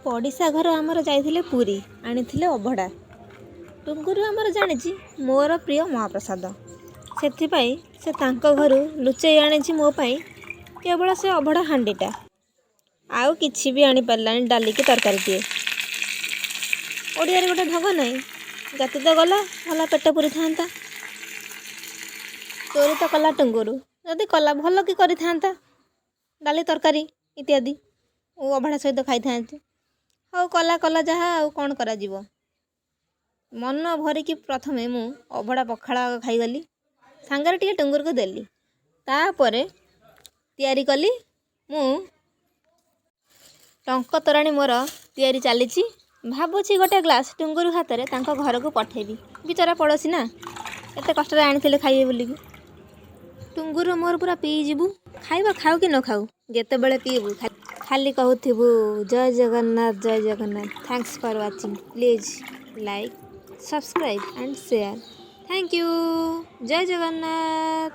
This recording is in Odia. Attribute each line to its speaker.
Speaker 1: ପଡ଼ିଶା ଘର ଆମର ଯାଇଥିଲେ ପୁରୀ, ଆଣିଥିଲେ ଅଭଡ଼ା। ଟୁଙ୍ଗୁରୁ ଆମର ଜାଣିଛି ମୋର ପ୍ରିୟ ମହାପ୍ରସାଦ, ସେଥିପାଇଁ ସେ ତାଙ୍କ ଘରୁ ଲୁଚେଇ ଆଣିଛି ମୋ ପାଇଁ କେବଳ ସେ ଅଭଡ଼ା ହାଣ୍ଡିଟା। ଆଉ କିଛି ବି ଆଣିପାରିଲାନି, ଡାଲିକି ତରକାରୀଟିଏ। ଓଡ଼ିଆରେ ଗୋଟେ ଢଗ ନାହିଁ, ଜାତି ତ ଗଲା ଭଲ ପେଟ ପୁରିଥାନ୍ତା। ଚୋରି ତ କଲା ଟୁଙ୍ଗୁରୁ, ଯଦି କଲା ଭଲ କି କରିଥାନ୍ତା, ଡାଲି ତରକାରୀ ଇତ୍ୟାଦି ଓ ଅଭଡ଼ା ସହିତ ଖାଇଥାନ୍ତି। ହଉ, କଲା କଲା ଯାହା, ଆଉ କ'ଣ କରାଯିବ? ମନ ଭରିକି ପ୍ରଥମେ ମୁଁ ଅଭଡ଼ା ପଖାଳ ଖାଇଗଲି, ସାଙ୍ଗରେ ଟିକେ ଟୁଙ୍ଗୁରୁକୁ ଦେଲି। ତାପରେ ତିଆରି କଲି ମୁଁ ଟଙ୍କ ତୋରାଣି। ମୋର ତିଆରି ଚାଲିଛି। ଭାବୁଛି ଗୋଟେ ଗ୍ଲାସ୍ ଟୁଙ୍ଗୁରୁ ହାତରେ ତାଙ୍କ ଘରକୁ ପଠେଇବି। ବିଚରା ପଡ଼ୋଶୀ ନା, ଏତେ କଷ୍ଟରେ ଆଣିଥିଲେ ଖାଇବେ ବୋଲିକି। ଟୁଙ୍ଗୁରୁ ମୋର ପୁରା ପିଇଯିବୁ। ଖାଇବା ଖାଉ କି ନ ଖାଉ, ଯେତେବେଳେ ପିଇବୁ ଖାଲି କହୁଥିବୁ ଜୟ ଜଗନ୍ନାଥ, ଜୟ Jagannath. Thanks for watching. Please like, subscribe and share. Thank you. Jay Jagannath.